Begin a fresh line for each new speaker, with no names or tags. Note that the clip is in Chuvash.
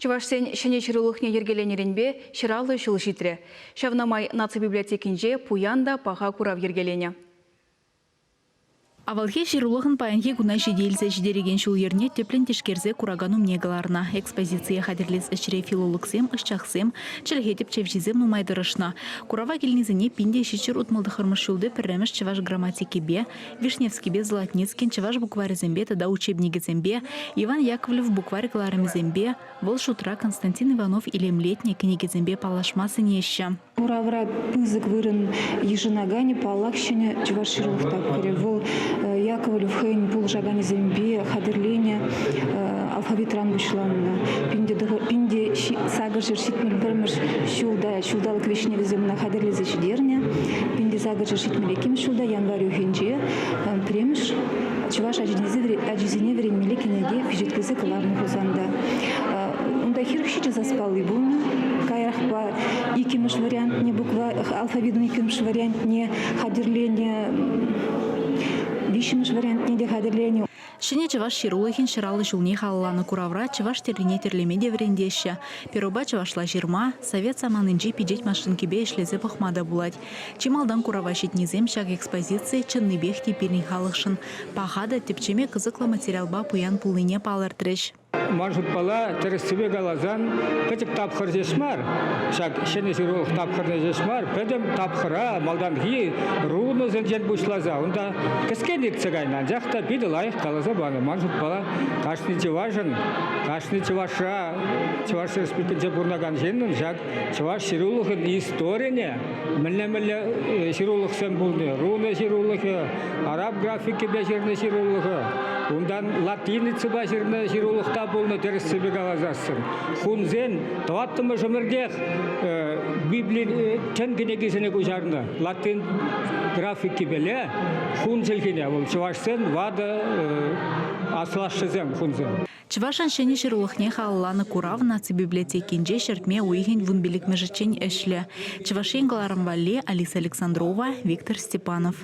Чӑвашсен ҫӗнӗ ҫырулӑхне йӗркеленӗренпе 150 ҫул ҫитрӗ. Ҫавна май наци библиотекинче пуян та паха курав йӗркеленӗ.
Авалхи ҫырулӑхӑн паянхи куна ҫити илсе ҫитерекен ҫул-йӗрне тӗплӗн тишкерсе куракан умне кӑларнӑ. Экспозицие хатӗрлес ӗҫре филологсем, ӑсчахсем, чӗлхе тӗпчевҫисем нумай тӑрӑшнӑ. Курава килнисене 1769 ҫулти пӗрремӗш чӑваш грамматикипе, Вишневскипе Золотницкин чӑваш букварӗсемпе тата учебникӗсемпе, Иван Яковлев букварь кӑларӑмӗсемпе, вӑл шутра Константин Иванов илемлетнӗ кӗнекесемпе паллашма сӗнеҫҫӗ.
Куравра пысӑк вырӑн йышӑнаканӗ, паллах, ҫӗнӗ чӑваш ҫырулӑх тапхӑрӗ. Вӑл Яковлев хӑйӗн пулӑшаканӗсемпе хатӗрленӗ алфавитран пуҫланнӑ. 1871 ҫулта ҫулталӑк вӗҫне вӗсем ӑна хатӗрлесе ҫитернӗ. 1872 ҫулта январь уйӑхӗнче пӗрремӗш чӑваш ачисене вӗренмелли кӗнеке пичетлесе кӑларнӑ Хусанта. Унта 47 саспалли пулнӑ. Каярахпа иккӗмӗш вариантне буква алфавитӑн иккӗмӗш вариантне хатӗрленӗ, виҫҫӗмӗш вариантне те хатӗрленӗ.
Ҫӗнӗ чӑваш ҫырулӑхӗн 150 ҫулне халалланӑ куравра чӑваш тӗррине тӗрлеме те вӗрентеҫҫӗ. Перопа чӑвашла ҫырма, совет саманинчи пичет машинкипе ӗҫлесе пӑхма та пулать. Чи малтан курава ҫитнисем ҫак экспозици чӑннипех те пирӗн халӑхшӑн паха та тӗпчеме кӑсӑклӑ материалпа пуян пулнине палӑртрӗҫ.
Ман шутпала, тӗрӗссипе каласан, пӗчӗк тапхӑр ҫеҫ мар, ҫак ҫӗнӗ ҫырулӑх тапхӑрне ҫеҫ мар, пӗтӗм тапхӑра малтанхи рунӑсенчен пуҫласа унта кӗскен иртсе кайнӑ, анчах та питӗ лайӑх каласа панӑ. Ман шутпала, кашни чӑвашӑн, кашни чӑвашра, Чӑваш Республикинче пурӑнакан ҫыннӑн ҫак чӑваш ҫырулӑхӗн историне мӗнле-мӗнле ҫырулӑхсем пулни, рунӑ ҫырулӑхӗ, араб графикипе ҫырнӑ ҫырулӑхӗ, унтан латиницӑпа ҫырнӑ ҫырулӑх та пулнӑ тӗрӗссипе каласассӑн. Хунсен тӑваттӑмӗш ӗмӗртех Библи тӗн кӗнекисене куҫарнӑ латин графикипеле хун чӗлхине, вӑл чӑвашсен ватӑ аслашшӗсем хунсем.
Чӑвашӑн ҫӗнӗ ҫырулӑхне халалланӑ курав наци библиотекинче ҫӗртме уйӑхӗн вунпиллӗкмӗшӗччен ӗҫлӗ. Чӑваш Ен кӑларӑм валли Алиса Александрова, Виктор Степанов.